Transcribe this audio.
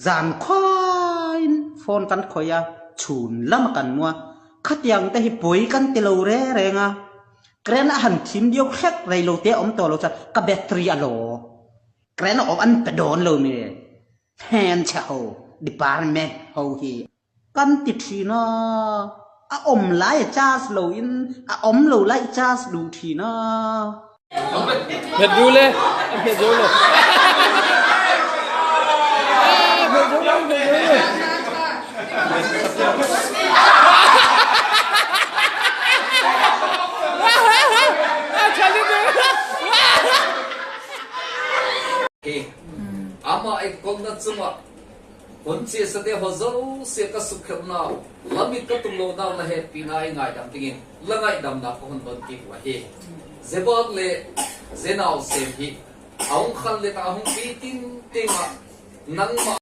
Zan khuain phone kan khawih a, chhun lama kan mu a, khatiang te hi pawi kan ti lo reng reng a, kren a han thim diau hlek rei lo te a awm tawh lo chuan ka battery a law, kren a awm an pe dawn lo mi hmeichhe ho department ho hi kan ti thin a, a awm lai a charge lo in a awm lo lai i charge duh thin a. Hmet du le, a hmet zo lo. Hmet zo lo, hmet zo lo. Amah i kawlnak cungah hun cia sate ho zo sia ka sukkheuh na lamit ka tum lo nak la he pina i ngaidam dingin la ngaihdamnak ka hun don ti hua hi Zebot le Zenau sem hi aung khan le ta hung pi tin tingah nangmah